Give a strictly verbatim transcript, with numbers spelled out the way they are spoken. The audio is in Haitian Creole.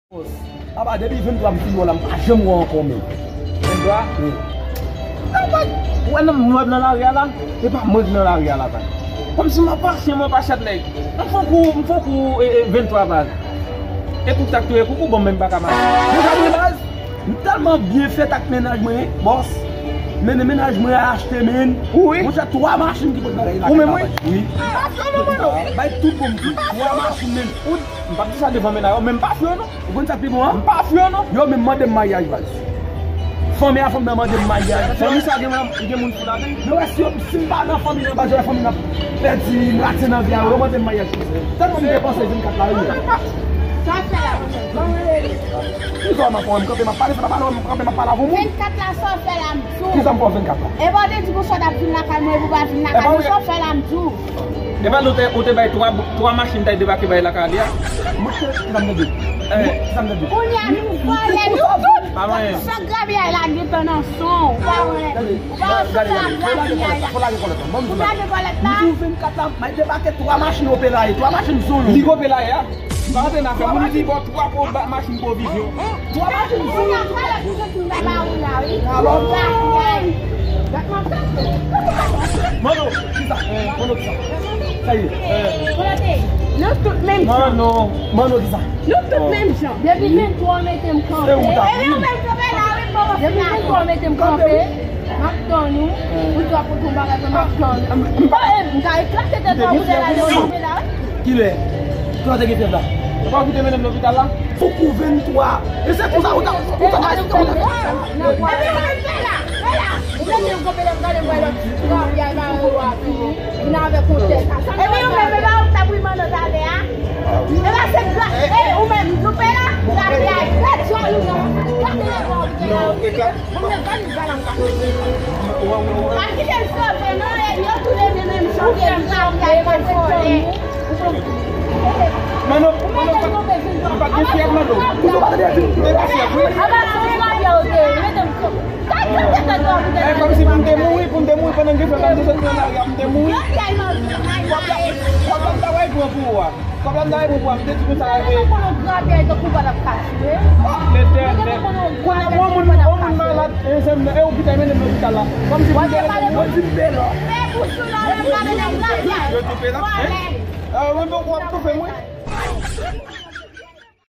Bòs, apa depi venntwa m fin wè w la, m pa janm wè w ankò menm. Venntwa? Wi. Ou wè nan, m wè nan lari a la, e pa mwen ki nan lari a la, sa. Kòmsi m ap mache, mwen pa chat nèg. M fè kou, m fè kou, e, e, venntwa baz. E kou tak touye, kou kou bon, men m pa ka mache. Deja de baz, m tèlman byen fèt ak mennaj mwen, bòs. Men mennaj mwen achte, men. Ou wi. Monchè, twa machin ki pot bagay la. Ou menm wi. Wi. Bay tout bon, m di, twa machin, men. Ou M p ap di sa devan mennaj yo, men m pa fè yo non. Ou konn sa k pi bon an? M pa fè yo non. Yo menm mande m maryaj baz. Fanmi a fanm nan mande m maryaj. Fanmi sa gen moun, gen moun fou ladan l. Yo wè si yo, si m pa nan fanmi nan baz, yo wè fanmi nan pèdi m, rate nan vi a, yo mande m maryaj. Tèlman m depanse vennkat la, wi. Sa fè la. Ki sa w ap fè, m kanpe, m ap pale, sa pa pale, m kanpe, m ap pale avè w moun. Vennkat la, sa w fè la, m di w. Ki sa m fè w vennkat la? E pa w te di pou sa w t ap vin lakay mwen, e pou w pa vin lakay mwen, sa w fè la, m di w. Epa nou te, ou te bay twa, twa machin tay debake bay lakay li a. Mwen se, kisa m te di? Kisa m te di? Kounye a nou vòlè, nou tout. Pa manyen. San grabiyay la gentan nan son, ou pa wè. Ou pa wè san grabiyay la. Fò lage kòlèt la. Ou lage kòlèt la. Mwen di w vennkat la, m al debake twa machin opelaye, twa machin son yo. Li opelaye a? Pa antre nan afè moun, li di bò twa po ba machin pwovizyon. Twa machin sou. Alò, Mano, kisa? Mano, kisa? Sa ye? Nou tout menm jan. Mano, Mano, kisa? Nou tout menm jan. Depi venntwa w mete m kanpe. Se ou ta. Depi venntwa w mete m kanpe. M ap tann ou. Ou di w ap pote yon bagay pou m ap tann ou. M pa, m ka eklate tèt ou pou tèt la, lè w kanpe la, wi. Kilè? Kilè w te gen fyèv la? Ou pa kite mennen m lopital la? Foukou venntwa. E se konsa ou ta, ou ta, ou ta. Epi ou menm fè la, fè la. Ou mete yon konpe lè m gade m wè lòt ti gravyay ba ou a fini. Vin avèk yon tèt. Epi ou menm, e pa ou t ap ri manno talè a? E pa se gra-, e ou menm, nou fè la? Gravyay, tèt jòl ou non. Gade lè ba ou te la. Pa kite l sove non, e yo tou le de menm jan, se li k ap bay vòlè. Mano, Mano, ou pa t gen fyèv, Mano. Ou pa t gen fyèv, wi. E, kòmsi pou m te mouri, pou m te mouri pandan m te fè sa, m te sot nan lari a, pou m te mouri. Kòb la, kòb la m ta wè pran pou ou a. Kòb la m ta wè pran pou ou a, m te di konsa, e. Mwen konnen gravyay tankou pa t ap ka tire. Letènèl. Kounye a, yon moun, yon moun malad, e, se m nan, e ou ki ta mennen m lopital la. Kòmsi pou te pale pou di m bèl. Fè bouch ou la, ou menm ka mennen m gravyay. Yo tou pe la. Vòlè. E, mwen, mwen, w ap toufe mwen.